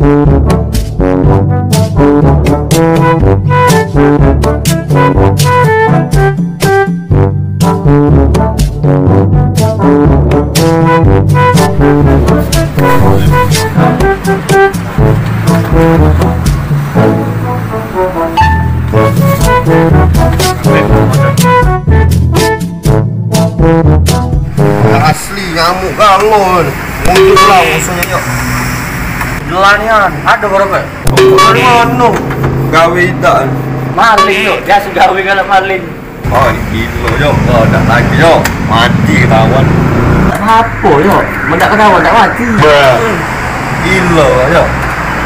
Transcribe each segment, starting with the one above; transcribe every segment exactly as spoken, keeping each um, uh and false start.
Asli nyamuk galon. Mundur lah musuhnyo, yuk. Jelanian, ado berapa? Dari mano? Gawe idak. Maling, yuk. Biaso gawe kalu maling. Oh, ini gilo, yuk. Oh, dak lagi, yuk. Mati ketahuan. Apo, yuk? Mendak ketahuan, dak mati. Gilo, yuk.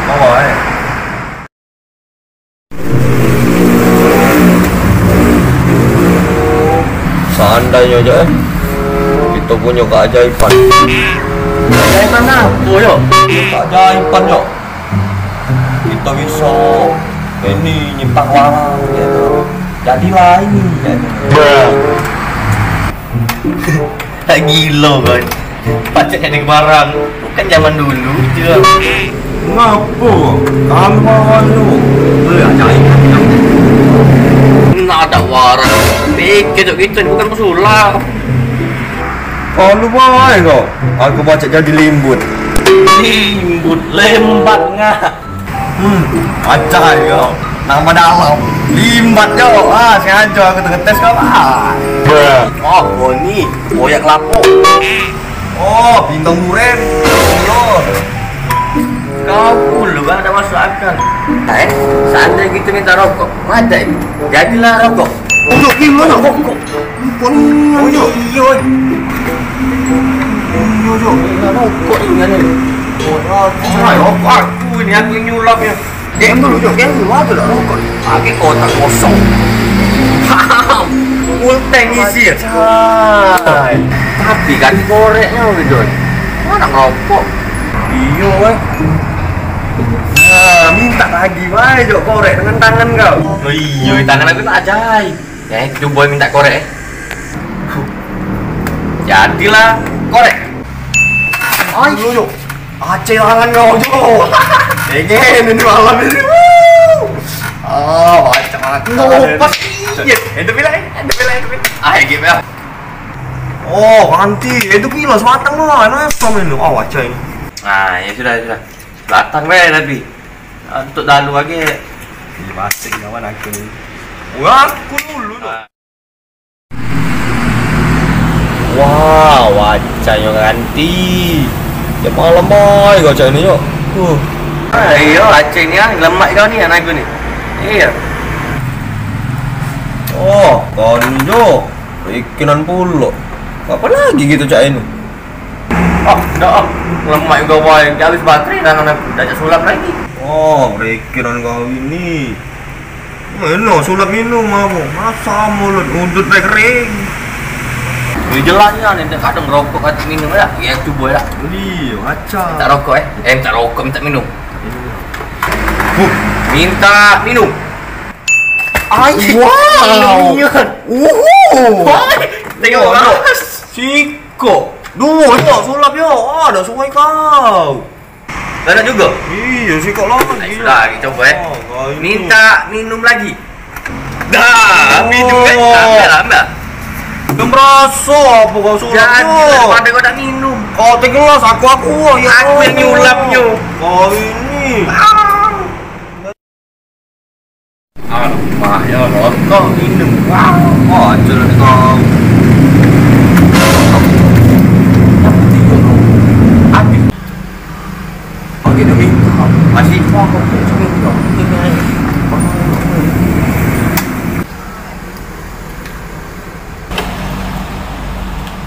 Bawa, eh. Seandainyo aja, eh, kito punyo keajaiban. Keajaiban apo, yo? Keajaiban, yo. Kito biso ini nyiptak warang, gitu. Jadilah ini, gitu. Gilo kan. Pacak jadi barang. Bukan zaman dulu gitu. Ngapo? Kamu awan lu. Weh, ajaib. Nah, ada warang. Pikir cok gitu, bukan pesulap. Kalu bae kau. Aku pacak jadi limbut. Limbut, lembat ngah. Hmm, pacah yo. Nambah dalam. Limbat yo. Ah, sengajo aku tu ngetes kau. Ah. Oh, Boni, boyak kelapo. Oh, bintang duren. Yo. Kau dulu kan ada masuk akal. Eh, seandai kita minta rokok, ada ini. Jadilah rokok. Untuk ni mana rokok? Bukan ni. Oh, iyo. Iyo, Jok. Iyo, Jok. Rokok ni kan ni. Oh, rokok aku ni, aku nyulap ya. Diam dulu, Jok. Diam dulu, ada lah rokok. Pakai kotak kosong. Full tank isi ya. Cai. Tapi kan koreknya, Jok. Mana rokok? Iyo, weh. Nah, minta lagi, weh, Jok, korek dengan tangan kau. Oh, iyo, tangan aku tak ajaib. Eh, tu boy minta korek, eh. Jadilah korek. Ai, dulu, Jok. Aceh tangan kau, Jok. Pengen ini malam ini. Wuh. Ah, macam aku. Ngopas. Iya. Itu bila, eh. Itu bila, itu bila. Ah, gitu ya. Oh, anti. Itu kilo sebatang mah. Enak sama ini. Oh, wacah ini. Nah, ya sudah, sudah. Sebatang be tapi. Untuk dalu age. Ini pasti kawan aku ni. Wah, aku dulu tu. Wah, wacah yo kanti. Dia malam ai kau cak ni yo. Huh. Ah, iyo, aceh ni ah, lemak kau ni anak aku ni. Iyo. Oh, kau ni jo. Bikinan pulo. Apa lagi gitu cak ini? Ah, dah ah. Lemak juga wai. Dia habis baterai tangan aku. Dah cak sulap lagi. Oh, bikinan kau ini. Meno sulap minum aku. Masa mulut udut bae kering. Yo jelasnyo ni, kadang rokok kate minum ya. Ya tu boy lah. Iyo, acah. Minta rokok eh. Eh, minta rokok, minta minum. Iyo. Huh, minta minum. Ai, wow. Minum nian. Uhu. Wah, tengok. Sikok. Duo yo sulap yo. Ah, dah suai kau. Banyak juga. Iyo, sikok lagi. Nah, sudah, kita coba eh. Oh, kau itu. Minta minum lagi. Dah, minum kan? Oh. Ambil, ambil. Belum rasa apa kau sulap tu? Jadi, daripada kau tak minum. Kau teh gelas, aku, aku. Ya aku yang Allah. Nyulapnyo. Kau ini. Ah. Armah yo rokok minum. Wah, hancur kau. Habis. Pagi demi masih rokok.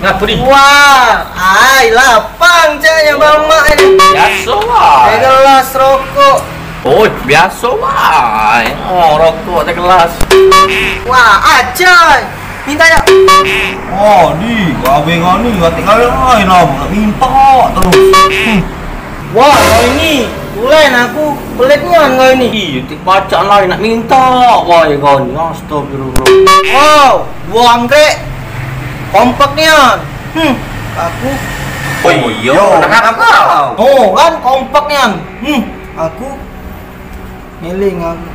Ngapo ni? Wah, ai lapang caknyo mamak ni. Biaso lah. Teh gelas rokok. Oh, biaso lah. Oh, rokok teh gelas. Wah, acai. Minta ya. Oh, di gawe kau ni, katik gawe lain lah, nak minta terus. Hmm. Wah, kau ini, tulen aku pelit nian kau ini. Ih, tik pacak lah nak minta, wah, ya kau ni, astagfirullah. Wow, buah anggrek, kompak nian. Hmm, aku. Oh iya, kenapa kau? Tuh kan, kompak nian. Hmm, Aku ngiling aku.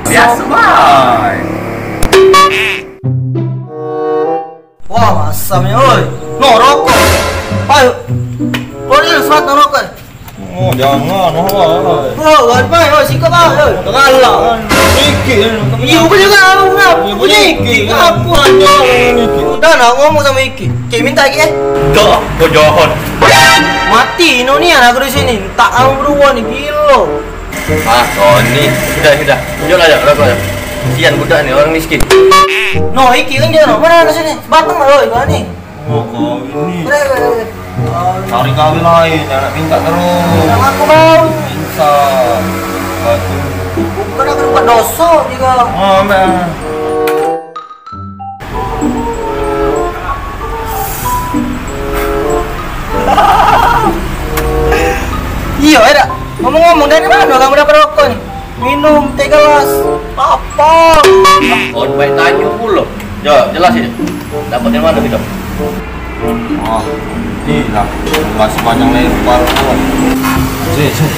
Biaso bae. Wah, masamnyo, oi. No, rokok. Ayo. Kau ni semangat no rokok. Oh, jangan, oh, oh. Oh, kan, Pai, oh, sikap, ah, oi. Galak. Mikir. Iyo, bukan juga, aku ngap-, aku nyiki, ngapo aja. Udah, nak ngomong samo Iki. Cik minta Iki, eh. Dak, kau jahat. Mati, no, ni aku di sini. Tak kamu beruan ni, gilo. Ah, kau ni. Sudah, sudah. Tunjuklah, ya, berapa, ya? Kesian budak ni, orang miskin. No, Iki kan dia, no. Mana ke sini? Sebatang lah, oi, kau ni. Oh, kau ini. Boleh, boleh, boleh. Cari kawin lain, jangan minta terus. Yang aku mau. Minta. Batu. Bukan aku buat dosa juga. Oh, nah. Iyo, eh, dak. Ngomong-ngomong, dari mano kamu dapat rokok ni? Minum teh gelas. Apa? Kau baik tanyo pulo. Yo, jelas ya. Dapat dari mano kita? Oh, ini lah. Gelas panjang lebar. Sih, sih.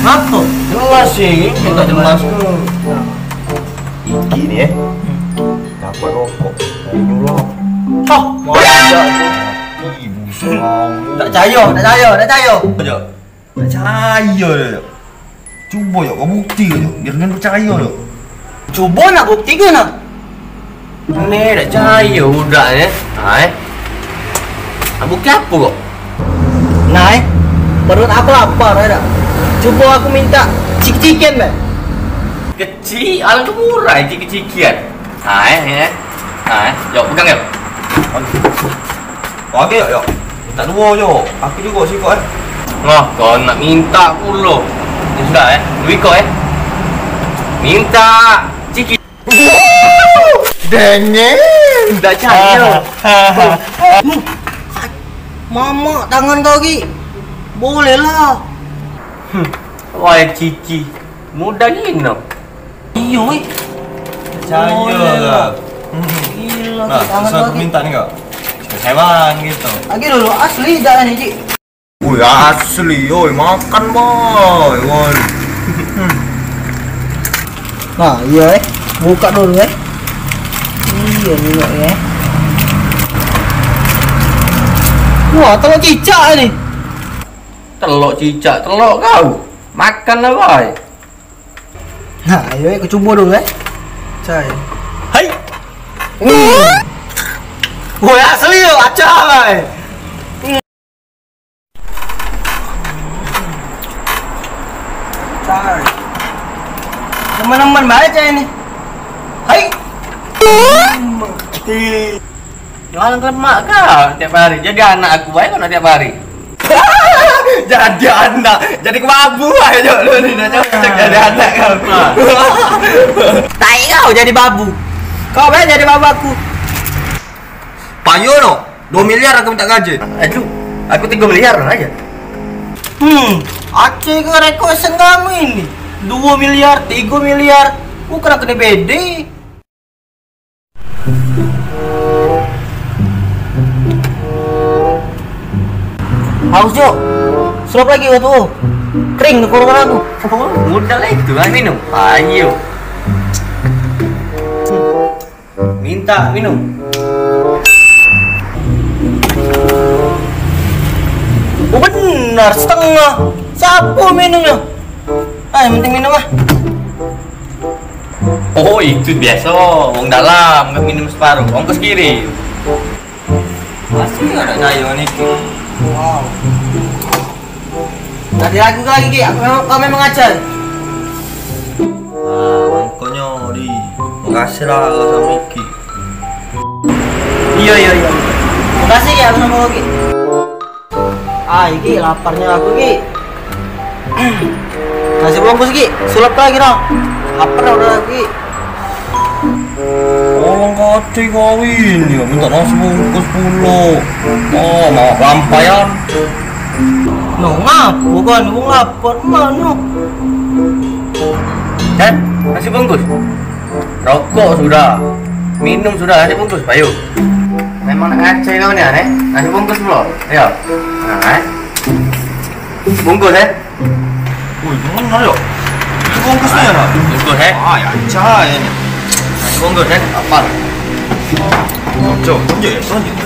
Ngapo? Jelas sih, minta jelas tu. Iki ni, eh. Dapat rokok dari nyuruh. Oh, masa tu? Ih, buset. Tak cayo, tak cayo, tak cayo. Aja. Tak cayo dah, Cok. Cubo, Cok, kau bukti, Cok. Biar kalian percayo, Cok. Cubo nak bukti ke nak? Ni tak cayo budak ni. Ha, eh. Nak bukti apo kau? Nah, eh. Perut aku lapar, ya tak? Cubo aku minta cik-cikan, be. Kecik, alangkah murah cik-cikian. Ha, eh, eh. Ha, eh. Jok, pegang, jok. Bagi, jok, jok. Minta duo, jok. Aku jugo sikok, eh. Nah, kau nak minta pulo. Ya sudah, eh. Duit kau, eh. Minta ciki. Dengin. Dak cayo. Mama, tangan kau, Ki. Boleh lah. Hmm. Wah, cici. Mudah gino. Iyo, weh. Percayo lah. Gilo, nah, sesuai permintaan kau. Kecewa gitu. Lagi dulu, asli dah ni, Cik. Wih, asli, oi, makan, boy, woi. Nah, iyo, eh. Buka dulu, eh. Iyo, minyak, eh. Wah, telok cicak ni. Telok cicak, telok kau. Makan lah, boy. Nah, ayo, eh, aku cubo dulu, eh. Cai. Hai. Hmm. Woi, asli yo, acah, boy. Cai. Teman-teman bae cai ni. Hai. Mati. Jualan ke lemak kau tiap hari. Jadi anak aku bae kau nak tiap hari. Jadi anak, jadi kebabu ae, Jok, lu ni dah cocok jadi anak kau. Tai kau jadi babu. Kau bae jadi babu aku. Payo no, dua miliar aku minta gaji. Aduh, aku tiga miliar aja. Hmm, aceh ke requestan kamu ini? Dua miliar, tiga miliar. Bukan aku ni bede. Haus, Jok. Surup lagi kau tu. Kering tenggorokan aku. Oh, mudah lah itu, ah, minum. Ayo. Minta minum. Oh, benar, setengah. Siapa minumnya? Ah, yang penting minum, ah. Oh, itu biasa. Wong dalam, nggak minum separuh. Ongkos kirim. Masih ada kayu ni. Wow. Tadi lagu lagi, Ki. Aku memang, kau memang ajar. Nah, mangkonyo di makasih lah sama Iki. Iya, iya, iya. Makasih, Ki, aku sama Ki. Ah, iki laparnya aku, Ki. Nasi bungkus, Ki. Sulap lagi, nah. Lapar udah, Ki. Orang kate kawin, ya minta nasi bungkus pulo. Oh, maaf lampaian. No, ngapo kan? Wong lapar, mano? Dan, nasi bungkus. Rokok sudah. Minum sudah, nasi bungkus, payu. Memang nak ngacai kau ni, aneh. Nasi bungkus pulo. Ayo. Nah, eh. Bungkus, eh? Woi, mana yo? Bungkus ni ya? Bungkus, eh? Ah, ya, cah ini. Bungkus, eh? Apa? Cok, tunjuk ya, tunjuk.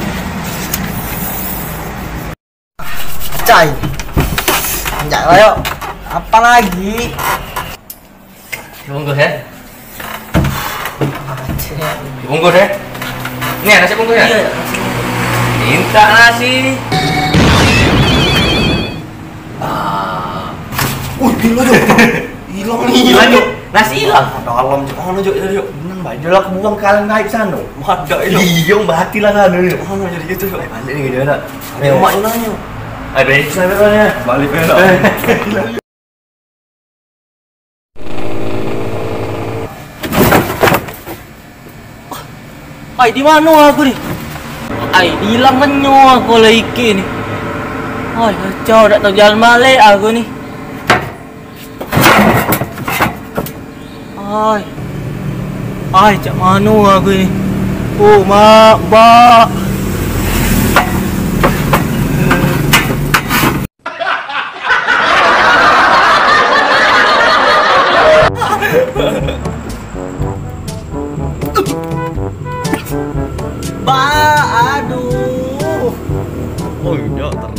Cai. Anjak lah, yuk. Apa lagi? Bungkus, eh? Aceh. Bungkus, eh? Ni, nasi bungkus, ya? Iya, iya. Minta nasi. Ah. Wih, gila, Jok. Hilang ni. Hilang, Jok. Nasi hilang. Ada alam, Jok. Mana, Jok? Ya, Jok. Menang, Bang. Dia lah kebuang ke alam gaib sana. Ada, Jok. Iya, berhati lah sana, Jok. Mana jadi gitu, Jok? Balik ni, dia nak. Ada mak yang nanya. Ada yang sana, ya. Balik, Jok. Eh. Ai, di mano aku ni? Ai, hilang kenyo aku oleh Iki ni. Ai, kacau, dak tau jalan balik aku ni. Ai. Ai, cak mano aku ni? Oh, mak, bak. Ba, aduh. Oh, iya, ter-